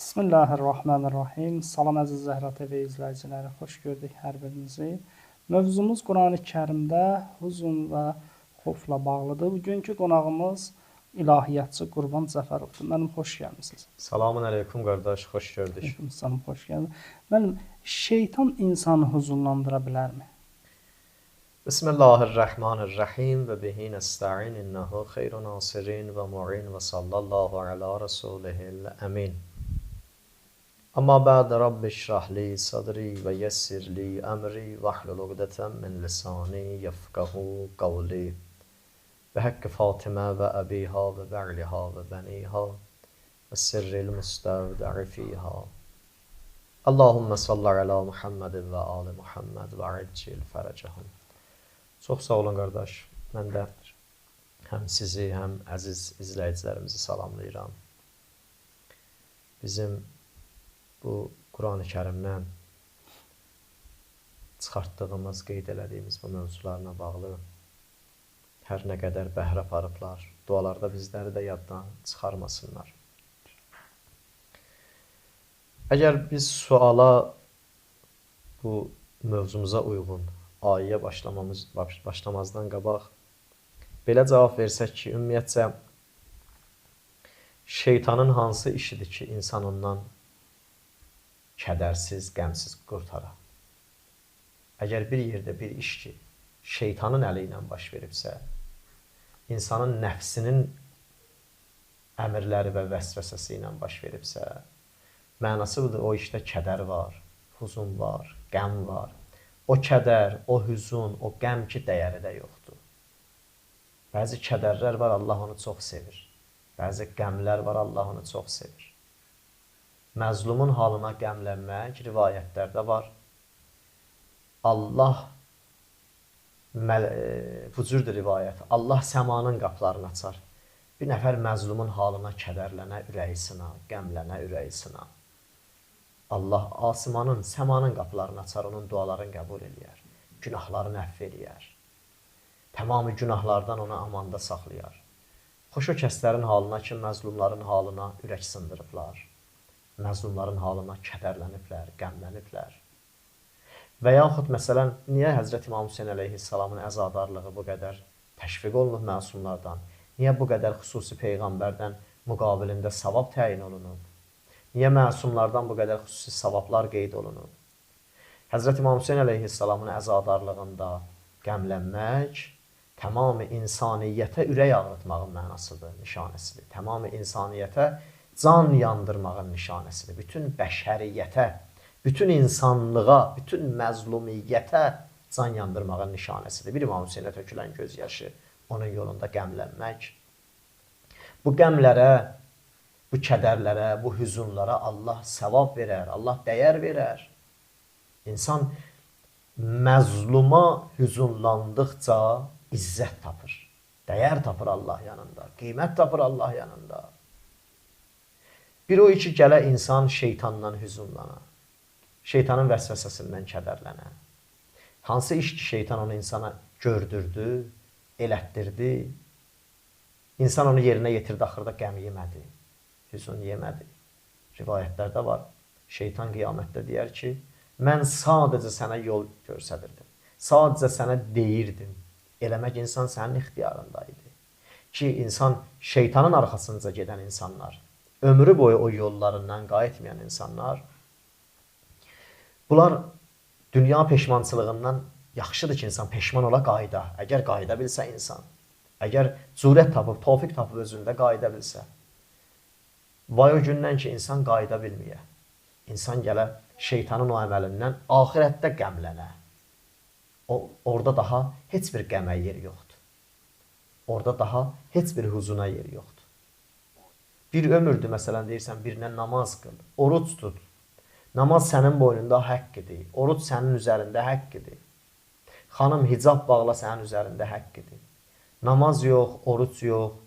Bismillahirrahmanirrahim. Salam əziz Zəhra TV izləyiciləri, xoş gördük hər birinizi. Mövzumuz Qurani-Kərimdə huzun və xofla bağlıdır. Bugünkü qonağımız ilahiyyatçı Qurban Cəfərovdur. Müəllim, xoş gəlmisiniz. Salamun əleykum qardaş, xoş gördük. Aleyküm salam, xoş gəldin. Müəllim, şeytan insanı huzunlandıra bilərmi? Bismillahirrahmanirrahim və bihi nəsta'in innehu xeyru nasirin və mu'in və sallallahu ala rasulihil əmin. Amma bə'd rabbi şrah li sadri və yessir li əmri vahlul uqdətən min lisani yefqahu qavli. Bi haqqi Fatimə və əbiha və bə'liha və bəniha və sirril müstəvdə'i fiha. Allahümme salli ala Muhammedin və ali Muhammed və əccil fərəcəhum. Çox sağ olun qardaş. Mən də həm sizi, həm əziz izləyicilərimizi salamlayıram. Bizim bu Qurani Kərimdən çıxartdığımız, qeyd elədiyimiz bu mövzularla bağlı hər nə qədər bəhrə aparıblar, dualarda bizləri də yaddan çıxarmasınlar. Əgər biz suala bu mövzumuza uyğun ayəyə başlamazdan qabaq belə cavab versək ki, ümumiyyətcə şeytanın hansı işidir ki, insan ondan kədərsiz, qəmsiz qurtara? Əgər bir yerdə bir iş ki, şeytanın əli ilə baş veribsə, insanın nəfsinin əmrləri və vəsvəsəsi ilə baş veribsə, mənası budur, o işdə kədər var, huzun var, qəm var. O kədər, o hüzun, o qəm ki, dəyəri də yoxdur. Bəzi kədərlər var, Allah onu çox sevir. Bəzi qəmlər var, Allah onu çox sevir. Məzlumun halına qəmlənmək rivayətlərdə var. Allah, bu cürdür rivayət, Allah səmanın qapılarını açar. Bir nəfər məzlumun halına kədərlənə, ürəyi sına, qəmlənə, ürəyi sına. Allah asimanın, səmanın qapılarını açar, onun dualarını qəbul eləyər, günahlarını əfv eləyər. Tamamı günahlardan onu amanda saxlayar. Xoş o kəslərin halına ki, məzlumların halına ürək sındırıblar, məzlumların halına kədərləniblər, qəmləniblər. Və yaxud, məsələn, niyə Həzrət İmam Hüseyn əleyhissalamın əzadarlığı bu qədər təşviq olunub məsumlardan? Niyə bu qədər xüsusi peyğəmbərdən müqabilində savab təyin olunub? Niyə məsumlardan bu qədər xüsusi savablar qeyd olunub? Həzrət İmam Hüseyn əleyhissalamın əzadarlığında qəmlənmək tamamı insaniyyətə ürək ağrıtmağın mənasıdır, nişanəsidir. Tamamı insaniyyətə can yandırmağın nişanəsidir. Bütün bəşəriyyətə, bütün insanlığa, bütün məzlumiyyətə can yandırmağın nişanəsidir. Bir İmam Hüseynə tökülən göz yaşı, onun yolunda qəmlənmək. Bu qəmlərə, bu kədərlərə, bu hüzunlara Allah səvab verər, Allah dəyər verər. İnsan məzluma hüzunlandıqca izzət tapır, dəyər tapır Allah yanında, qiymət tapır Allah yanında. Bir o iki gələ insan şeytandan hüzunlana, şeytanın vəsvəsəsindən kədərlənə. Hansı iş ki şeytan onu insana gördürdü, elətdirdi, insan onu yerinə yetirdi, axırda qəm yemədi, hüzun yemədi. Rivayətlərdə var, şeytan qiyamətdə deyər ki, mən sadəcə sənə yol göstərirdim, sadəcə sənə deyirdim, eləmək insan sənin ixtiyarında idi. Ki, insan şeytanın arxasınca gedən insanlar, ömrü boyu o yollarından qayıtmayan insanlar, bunlar dünya peşmançılığından yaxşıdır ki, insan peşman ola qayıda. Əgər qayıda bilsə insan, əgər cürət tapıb, tofiq tapıb özündə qayıda bilsə, vay o gündən ki, insan qayıda bilməyə, insan gələ şeytanın o əməlindən axirətdə qəmlənə. Orada daha heç bir qəmə yer yoxdur. Orada daha heç bir huzuna yer yoxdur. Bir ömürdür, məsələn, deyirsən, birinə namaz qıl, oruc tut. Namaz sənin boynunda həqqidir, oruc sənin üzərində həqqidir. Xanım, hicab bağla sənin üzərində həqqidir. Namaz yox, oruc yox,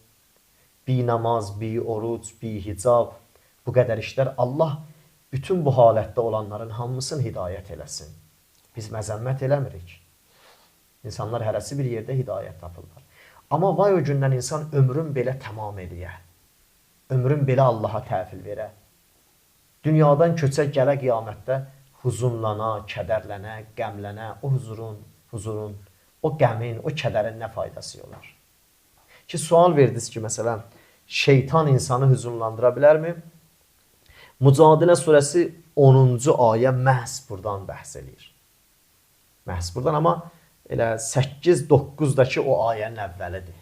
bi namaz, bi oruc, bi hicab, bu qədər işlər Allah bütün bu halətdə olanların hamısını hidayət eləsin. Biz məzəmmət eləmirik. İnsanlar hərəsi bir yerdə hidayət tapırlar. Amma vay o gündən insan ömrün belə tamam eləyə, ömrün belə Allaha təhvil verə. Dünyadan köçə gələ qiyamətdə huzunlana, kədərlənə, qəmlənə, o huzurun, o qəmin, o kədərin nə faydası olar? Ki, sual verdiniz ki, məsələn, şeytan insanı hüzunlandıra bilərmi? Mücadilə surəsi 10-cu ayə məhz buradan bəhs eləyir. Məhz buradan, amma elə 8-9-dakı o ayənin əvvəlidir.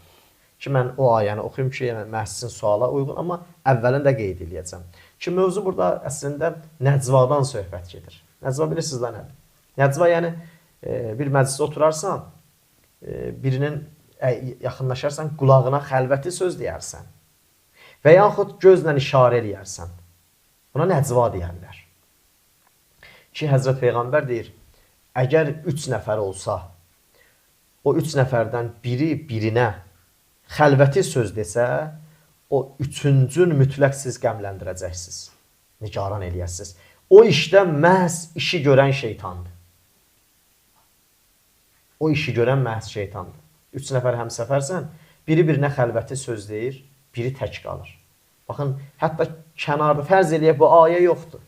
Ki, mən o ayəni oxuyum ki, yəni, məhz sizin suala uyğun, amma əvvəlini də qeyd eləyəcəm. Ki, mövzu burada əslində nəcvadan söhbət gedir. Nəcva bilirsiniz də nədir? Nəcva, yəni bir məclisdə oturarsan, birinin yaxınlaşarsan, qulağına xəlvəti söz deyərsən və yaxud gözlə işarə eləyərsən. Buna nəcva deyərlər. Ki, Həzrət Peyğəmbər deyir, əgər 3 nəfər olsa, o 3 nəfərdən biri birinə xəlvəti söz desə, o üçüncün mütləq siz qəmləndirəcəksiniz, nigaran eləyəsiniz. O işdə məhz işi görən şeytandır. O işi görən məhz şeytandır. 3 nəfər həmsəfərsən, biri birinə xəlvəti söz deyir, biri tək qalır. Baxın, hətta kənarda, fərz eləyək, bu ayə yoxdur.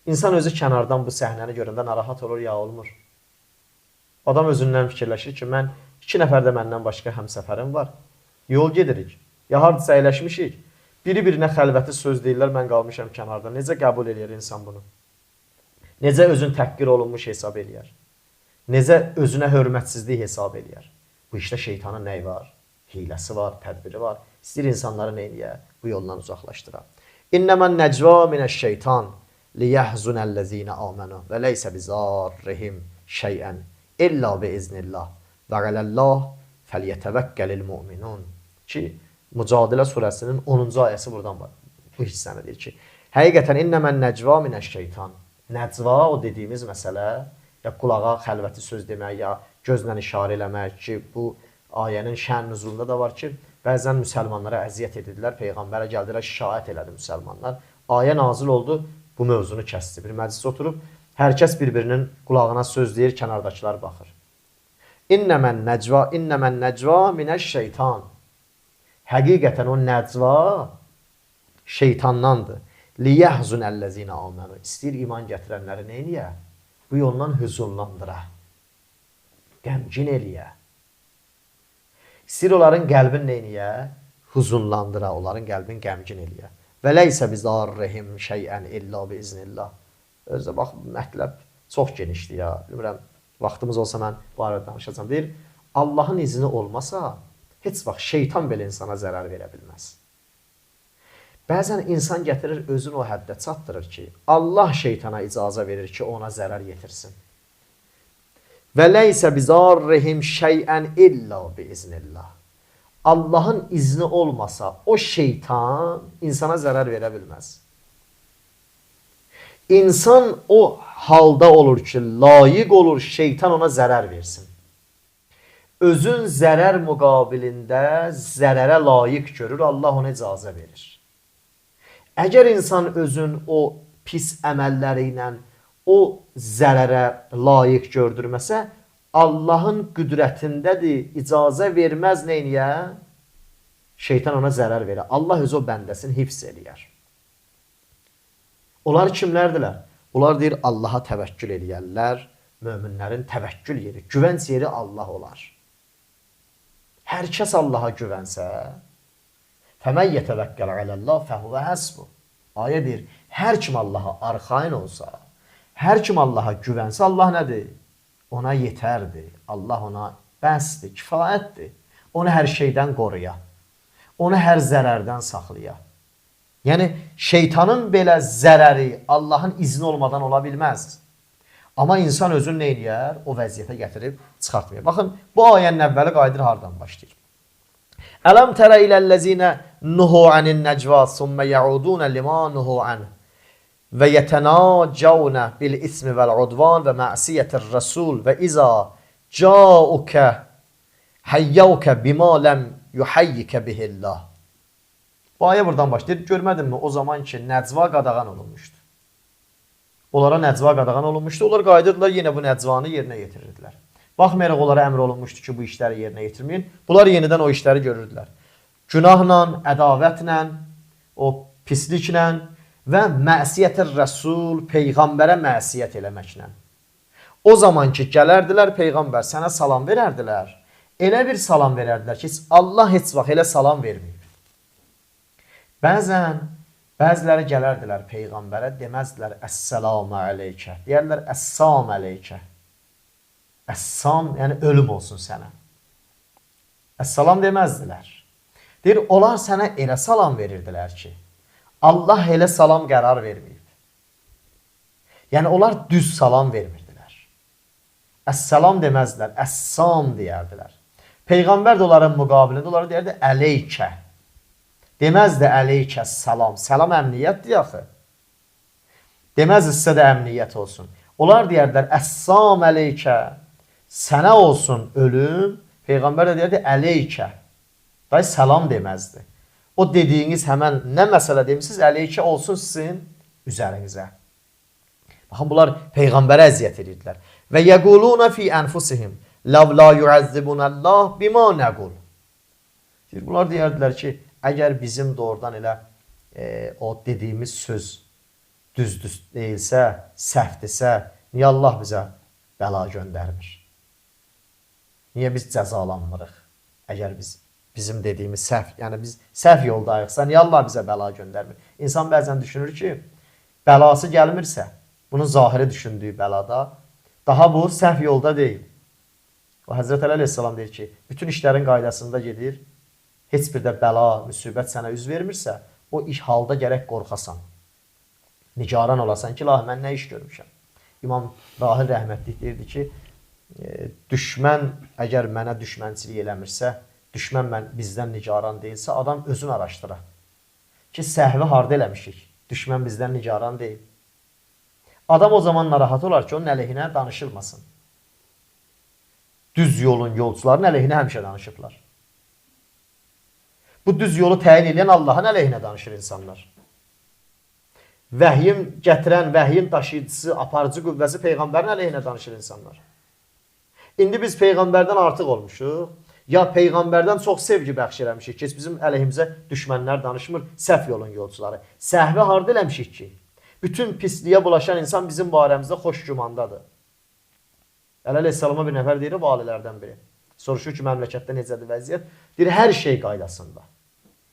İnsan özü kənardan bu səhnəni görəndə narahat olur, ya olmur. Adam özündən fikirləşir ki, mən 2 nəfər də məndən başqa həmsəfərim var. Yol gedirik, ya hardasa əyləşmişik. Biri birinə xəlvəti söz deyirlər, mən qalmışam kənarda. Necə qəbul eləyər insan bunu? Necə özün təhqir olunmuş hesab eləyər? Necə özünə hörmətsizlik hesab eləyər? Bu işdə şeytanın nəyi var? Hiləsi var, tədbiri var. İstəyir insanları nə eləyə? Bu yoldan uzaqlaşdıra. İnnəmən nəcva minəş-şeytan liyəhzunəl-ləzīnə amanu və leysə bizarrihim şeyən illə biiznillah və alallah fəliyətəvəkkəlil mu'minun. Ki, Mücadilə surəsinin 10-cu ayəsi buradan var. Bu hissəni deyir ki, həqiqətən innəmən nəcva minəş-şeytan. Nəcva o dediyimiz məsələ, ya qulağa xəlvəti söz demək, ya gözlə işarə eləmək ki, bu ayənin şən nüzulunda da var ki, bəzən müsəlmanlara əziyyət edirdilər, Peyğəmbərə gəldilər, şikayət elədi müsəlmanlar. Ayə nazil oldu, bu mövzunu kəsdi. Bir məclisdə oturub, hər kəs bir-birinin qulağına söz deyir, kənardakılar baxır. İnnəmən nəcva, innəmən nəcva minəş-şeytan. Həqiqətən o nəcva şeytandandır. Liyəhzunəl-ləzīnə amanu. İstəyir iman gətirənləri nə eləyə? Bu yolla hüzunlandıra, qəmgin eləyə. İstəyir onların qəlbini nə eləyə? Hüzunlandıra, onların qəlbini qəmgin eləyə. Və leysə bizarrihim şeyən illə biiznillah. Özdə bax, mətləb çox genişdir ya. Bilmirəm, vaxtımız olsa mən bu arada danışacağam. Deyir, Allahın izni olmasa, heç vaxt şeytan belə insana zərər verə bilməz. Bəzən insan gətirir, özünü o həddə çatdırır ki, Allah şeytana icazə verir ki, ona zərər yetirsin. Və leysə bizarrihim şeyən illə biiznillah. Allahın izni olmasa, o şeytan insana zərər verə bilməz. İnsan o halda olur ki, layiq olur, şeytan ona zərər versin. Özün zərər müqabilində zərərə layiq görür, Allah ona icazə verir. Əgər insan özün o pis əməlləri ilə o zərərə layiq gördürməsə, Allahın qüdrətindədir, icazə verməz neyniyə? Şeytan ona zərər verər. Allah özü o bəndəsini hifz eləyər. Onlar kimlərdilər? Onlar deyir, Allaha təvəkkül eləyərlər. Möminlərin təvəkkül yeri, güvənc yeri Allah olar. Hər kəs Allaha güvənsə, fəmən yetəvəkkəl alallah fəhuvə həsbuh. Ayə deyir, hər kim Allaha arxayın olsa, hər kim Allaha güvənsə, Allah nədir? Ona yetərdir. Allah ona bəsdir, kifayətdir. Onu hər şeydən qoruya. Onu hər zərərdən saxlaya. Yəni, şeytanın belə zərəri Allahın izni olmadan ola bilməz. Amma insan özünü nə eləyər? O vəziyyətə gətirib çıxartmıyor. Baxın, bu ayənin əvvəli qayıdır hardan başlayır? Ələm tərə iləl-ləzinə nuhu anin nəcva sümmə yəudunə limə nuhu anh və yetənacavnə bil ismi vəl-udvan və mə'siyyətir rəsul və izə caukə həyyəukə bimə ləm yuhayyikə bihillah. Bu ayə buradan başlayır. Görmədinmi o zaman ki, nəcva qadağan olunmuşdu. Onlara nəcva qadağan olunmuşdu. Onlar qayıdırdılar, yenə bu nəcvanı yerinə yetirirdilər. Baxmayaraq onlara əmr olunmuşdu ki, bu işləri yerinə yetirməyin. Bunlar yenidən o işləri görürdülər. Günahla, ədavətlə, o pisliklə Və məsiyyət-i Rəsul, Peyğəmbərə məsiyyət eləməklə. O zaman ki, gələrdilər Peyğəmbər, sənə salam verərdilər. Elə bir salam verərdilər ki, Allah heç vaxt elə salam verməyib. Bəzən, bəziləri gələrdilər Peyğəmbərə, deməzdilər Əssəlamu aleykə. Deyərlər Əssam aleykə. Əssam, yəni ölüm olsun sənə. Əssalam deməzdilər. Deyir, onlar sənə elə salam verirdilər ki, Allah elə salam qərar verməyib. Yəni, onlar düz salam vermirdilər. Əssəlam deməzdilər, əssam deyərdilər. Peyğəmbər də onların müqabilində onlara deyərdi əleykə. Deməzdi əleykə salam. Salam əmniyyətdir axı. Deməzdi sizə də əmniyyət olsun. Onlar deyərdilər əssam əleykə. Sənə olsun ölüm. Peyğəmbər də deyərdi əleykə. Day salam deməzdi. O dediyiniz həmən nə məsələ demişsiniz, əleykə olsun sizin üzərinizə. Baxın, bunlar Peyğəmbərə əziyyət edirdilər. Və yəquluna fi ənfusihim lav la yuəzzibunallah bima nəqul. Deyir, bunlar deyərdilər ki, əgər bizim doğrudan elə o dediyimiz söz düzdür deyilsə, səhvdirsə, niyə Allah bizə bəla göndərmir? Niyə biz cəzalanmırıq? Əgər bizim dediyimiz səhv, yəni biz səhv yoldayıqsa, niyə Allah bizə bəla göndərmir? İnsan bəzən düşünür ki, bəlası gəlmirsə, bunun zahiri düşündüyü bəlada, daha bu səhv yolda deyil. O Həzrət Əli əleyhissalam deyir ki, bütün işlərin qaydasında gedir, heç bir də bəla, müsibət sənə üz vermirsə, o iş halda gərək qorxasan. Nigaran olasan ki, ilahi, mən nə iş görmüşəm? İmam Rahil rəhmətlik deyirdi ki, düşmən əgər mənə düşmənçilik eləmirsə, düşmən bizdən nigaran deyilsə, adam özünü araşdıra. Ki, səhvi harda eləmişik? Düşmən bizdən nigaran deyil. Adam o zaman narahat olar ki, onun əleyhinə danışılmasın. Düz yolun yolçuların əleyhinə həmişə danışıblar. Bu düz yolu təyin edən Allahın əleyhinə danışır insanlar. Vəhyin gətirən, vəhyin daşıyıcısı, aparıcı qüvvəsi Peyğəmbərin əleyhinə danışır insanlar. İndi biz Peyğəmbərdən artıq olmuşuq, ya Peyğəmbərdən çox sevgi bəxş eləmişik ki, bizim əleyhimizə düşmənlər danışmır, səhv yolun yolçuları. Səhvi harda eləmişik ki? Bütün pisliyə bulaşan insan bizim barəmizdə xoş gümandadır. Əli əleyhissalama bir nəfər deyir, valilərdən biri. Soruşur ki, məmləkətdə necədir vəziyyət? Deyir, hər şey qaydasında.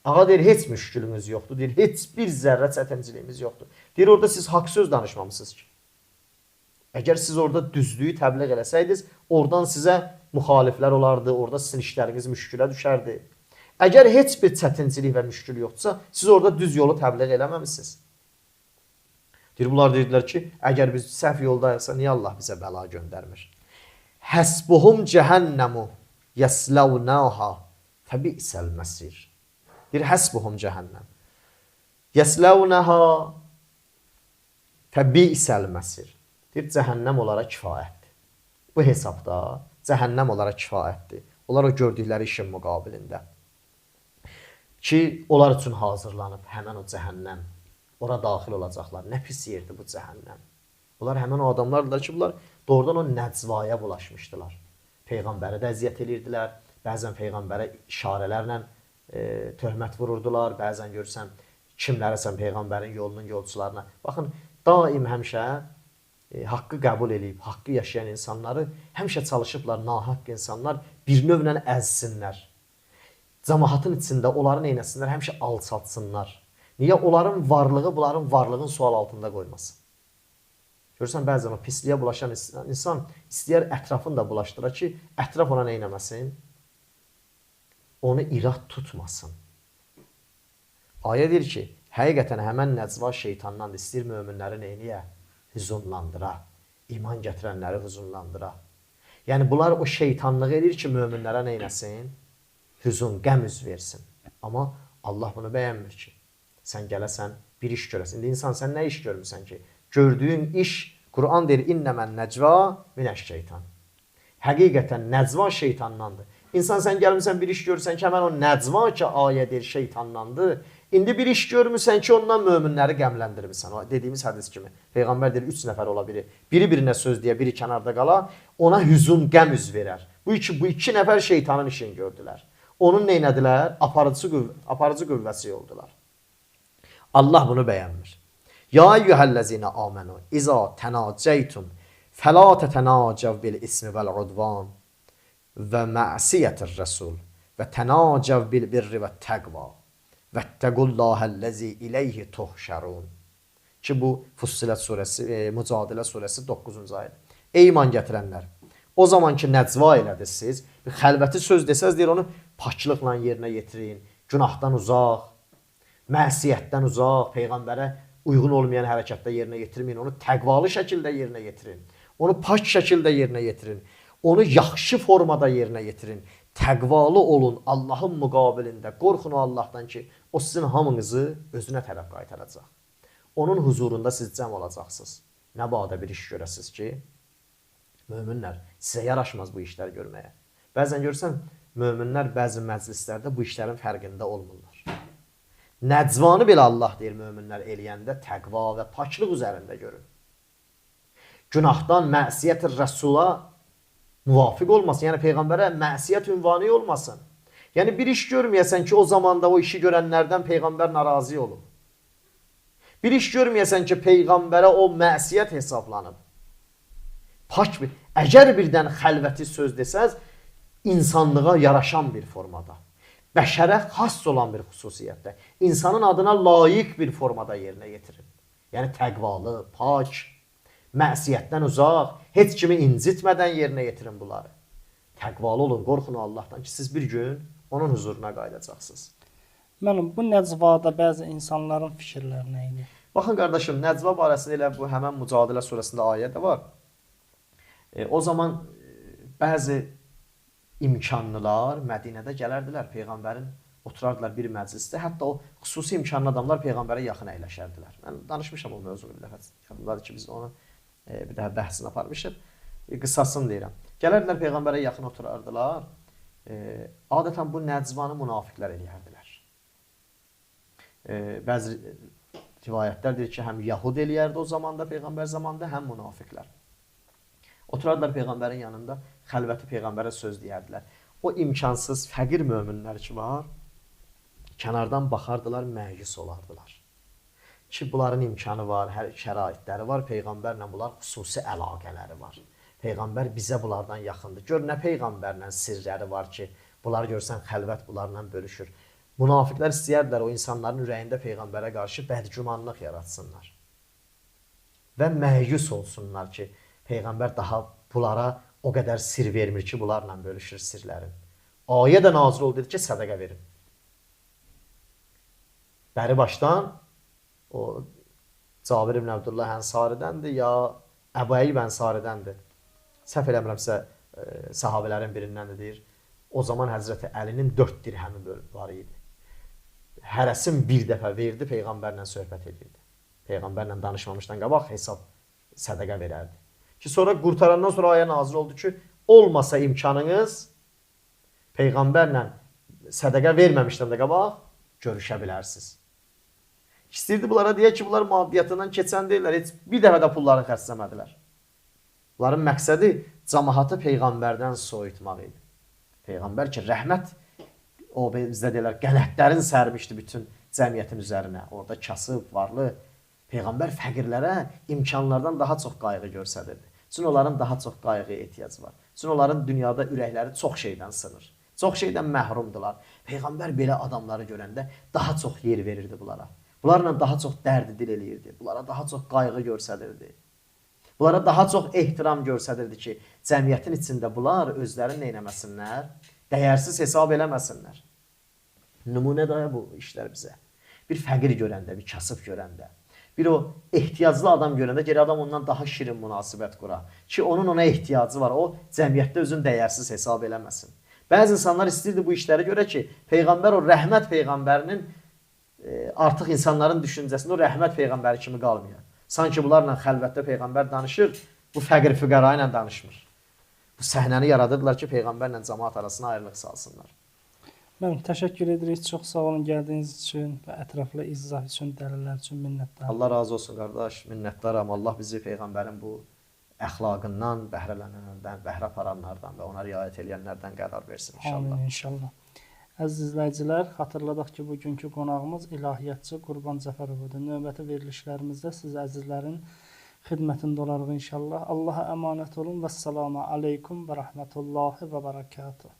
Ağa deyir, heç müşkülümüz yoxdur. Deyir, heç bir zərrə çətinciliyimiz yoxdur. Deyir, orada siz haqq söz danışmamışsınız ki. Əgər siz orada düzlüyü təbliğ eləsəydiniz, oradan sizə müxaliflər olardı, orada sizin işləriniz müşkülə düşərdi. Əgər heç bir çətinçilik və müşkül yoxdursa, siz orada düz yolu təbliğ eləməmişsiniz. Deyir, bunlar deyirdilər ki, əgər biz səhv yoldayıqsa, niyə Allah bizə bəla göndərmir? Həsbuhum cəhənnəmu yəsləvnəha fəbi'səl məsir. Deyir, həsbuhum cəhənnəm. Yəsləvnəha fəbi'səl məsir. Deyir, cəhənnəm onlara kifayətdir. Bu hesabda cəhənnəm onlara kifayətdir. Onlar o gördükləri işin müqabilində. Ki, onlar üçün hazırlanıb həmən o cəhənnəm. Ora daxil olacaqlar. Nə pis yerdir bu cəhənnəm. Bunlar həmən o adamlardılar ki, bunlar doğrudan o nəcvaya bulaşmışdılar. Peyğəmbərə də əziyyət edirdilər. Bəzən Peyğəmbərə işarələrlə töhmət vururdular. Bəzən görürsən, kimlərəsən Peyğəmbərin yolunun yolçularına. Baxın, daim həmişə haqqı qəbul eləyib, haqqı yaşayan insanları həmişə çalışıblar, nahaqq insanlar bir növlə əzsinlər. Cəmaatın içində onları neynəsinlər, həmişə alçaltsınlar. Niyə? Onların varlığı bunların varlığın sual altında qoymasın. Görürsən, bəzən o pisliyə bulaşan insan istəyər ətrafını da bulaşdıra ki, ətraf ona neynəməsin? Onu irad tutmasın. Ayə deyir ki, həqiqətən həmən nəcva şeytandandır, istəyir möminləri neyniyə? Hüzunlandıra. İman gətirənləri hüzunlandıra. Yəni, bunlar o şeytanlığı edir ki, möminlərə neynəsin? Hüzun, qəm üz versin. Amma Allah bunu bəyənmir ki. Sən gələsən, bir iş görəsən. İndi insan, sən nə iş görmüsən ki? Gördüyün iş, Quran deyir, innəmən nəcva minəş-şeytan. Həqiqətən nəcva şeytandandır. İnsan, sən gəlmirsən, bir iş görürsən ki, həmən o nəcva ki, ayə deyir, şeytandandır. İndi bir iş görmürsən ki, ondan möminləri qəmləndirmirsən. O dediyimiz hədis kimi. Peyğəmbər deyir, 3 nəfər ola biri. Biri birinə söz deyə, biri kənarda qala, ona hüzun, qəm üz verər. Bu iki nəfər şeytanın işini gördülər. Onun neynədilər? Aparıcı qüvvəsi oldular. Allah bunu bəyənmir. Ya eyyuhellezine amenu iza tenaceytum fela tetenacev bil ismi vel udvan və ma'siyetir rasul və tenacev bil birri və təqva və tequllahellezi ileyhi tuhşerun. Ki bu Fussilet surəsi, Mücadilə surəsi 9-cu ayədir. Ey iman gətirənlər, o zaman ki nəcva elədiniz siz, bir xəlvəti söz desəz deyir onu paklıqla yerinə yetirin, günahdan uzaq, məsiyyətdən uzaq, peyğəmbərə uyğun olmayan hərəkətdə yerinə yetirməyin, onu təqvalı şəkildə yerinə yetirin, onu pak şəkildə yerinə yetirin, onu yaxşı formada yerinə yetirin. Təqvalı olun Allahın müqabilində, qorxun o Allahdan ki, o sizin hamınızı özünə tərəf qaytaracaq. Onun huzurunda siz cəm olacaqsınız. Nə badə bir iş görəsiniz ki, möminlər, sizə yaraşmaz bu işlər görməyə. Bəzən görürsən, möminlər bəzi məclislərdə bu işlərin fərqində olmurlar. Nəcvanı belə Allah deyir möminlər eləyəndə təqva və paklıq üzərində görün. Günahdan məsiyyət Rəsula müvafiq olmasın. Yəni peyğəmbərə məsiyyət ünvanı olmasın. Yəni bir iş görməyəsən ki, o zamanda o işi görənlərdən peyğəmbər narazı olub. Bir iş görməyəsən ki, peyğəmbərə o məsiyyət hesablanıb. Pak bir, əgər birdən xəlvəti söz desəz, insanlığa yaraşan bir formada, bəşərə xas olan bir xüsusiyyətdə, insanın adına layiq bir formada yerinə yetirin. Yəni təqvalı, pak, məsiyyətdən uzaq, heç kimi incitmədən yerinə yetirin bunları. Təqvalı olun, qorxun Allahdan ki, siz bir gün onun huzuruna qayıdacaqsınız. Müəllim, bu nəcvada bəzi insanların fikirləri nə idi? Baxın qardaşım, nəcva barəsində elə bu həmən Mücadilə surəsində ayə də var. O zaman bəzi imkanlılar Mədinədə gələrdilər, peyğəmbərin oturardılar bir məclisdə. Hətta o xüsusi imkanlı adamlar peyğəmbərə yaxın əyləşərdilər. Mən danışmışam o mövzunu bir dəfə. Yadımdadır ki, biz onu bir dəfə bəhsini aparmışıq. Qısasını deyirəm. Gələrdilər peyğəmbərə yaxın oturardılar. Adətən bu nəcvanı münafiqlər eləyərdilər. Bəzi rivayətlər deyir ki, həm Yahud eləyərdi o zamanda, peyğəmbər zamanında, həm münafiqlər. Oturardılar peyğəmbərin yanında, xəlvəti peyğəmbərə söz deyərdilər. O imkansız fəqir möminlər ki var, kənardan baxardılar, məyus olardılar. Ki, bunların imkanı var, hər şəraitləri var, peyğəmbərlə bunlar xüsusi əlaqələri var. Peyğəmbər bizə bunlardan yaxındır. Gör, nə peyğəmbərlə sirləri var ki, bunlar görsən xəlvət bunlarla bölüşür. Münafiqlər istəyərdilər o insanların ürəyində peyğəmbərə qarşı bədgümanlıq yaratsınlar. Və məyus olsunlar ki, peyğəmbər daha bunlara o qədər sir vermir ki, bunlarla bölüşür sirlərin. Ayə də nazil oldu, dedi ki, sədəqə verin. Bəri başdan o Cabir ibn Əbdullah Ənsaridəndir ya Əbu Əyyub Ənsaridəndir. Səhv eləmirəmsə sahabələrin birindəndir deyir. O zaman Həzrəti Əlinin 4 dirhəmi var idi. Hərəsin bir dəfə verdi, peyğəmbərlə söhbət edirdi. Peyğəmbərlə danışmamışdan qabaq hesab sədəqə verərdi. Ki sonra qurtarandan sonra ayə nazil oldu ki, olmasa imkanınız peyğəmbərlə sədəqə verməmişdən də qabaq görüşə bilərsiniz. İstəyirdi bunlara deyə ki, bunlar maddiyyatından keçən deyirlər, heç bir dəfə də pullarını xərcləmədilər. Bunların məqsədi camaatı peyğəmbərdən soyutmaq idi. Peyğəmbər ki, rəhmət, o bizdə deyirlər, qənətlərin sərmişdi bütün cəmiyyətin üzərinə. Orada kasıb, varlı. Peyğəmbər fəqirlərə imkanlardan daha çox qayğı göstərirdi. Çünki onların daha çox qayğıya ehtiyacı var. Çünki onların dünyada ürəkləri çox şeydən sınır. Çox şeydən məhrumdular. Peyğəmbər belə adamları görəndə daha çox yer verirdi bunlara. Bunlarla daha çox dərd dil eləyirdi. Bunlara daha çox qayğı göstərirdi. Bunlara daha çox ehtiram göstərirdi ki, cəmiyyətin içində bunlar özlərini neynəməsinlər, dəyərsiz hesab eləməsinlər. Nümunə də bu işlər bizə. Bir fəqir görəndə, bir kasıb görəndə, bir o ehtiyaclı adam görəndə, geri adam ondan daha şirin münasibət qura ki, onun ona ehtiyacı var, o cəmiyyətdə özünü dəyərsiz hesab eləməsin. Bəzi insanlar istəyirdi bu işləri görə ki, peyğəmbər o rəhmət peyğəmbərinin artıq insanların düşüncəsində o rəhmət peyğəmbəri kimi qalmıyor. Sanki bunlarla xəlvətdə peyğəmbər danışır, bu fəqir füqəra ilə danışmır. Bu səhnəni yaradırdılar ki, peyğəmbərlə cəmaat arasına ayrılıq salsınlar. Müəllim, təşəkkür edirik. Çox sağ olun gəldiyiniz üçün və ətraflı izah üçün, dəlillər üçün minnətdaram. Allah razı olsun qardaş, minnətdaram. Allah bizi peyğəmbərin bu əxlaqından bəhrələnənlərdən, bəhrə aparanlardan və ona riayət eləyənlərdən qərar versin inşallah. Amin inşallah. Əziz izləyicilər, xatırladaq ki, bugünkü qonağımız ilahiyyatçı Qurban Cəfərov idi. Növbəti verilişlərimizdə siz əzizlərin xidmətində olarıq inşallah. Allaha əmanət olun. Vəssalamu aleykum və rəhmətullahi və bərəkatuhu.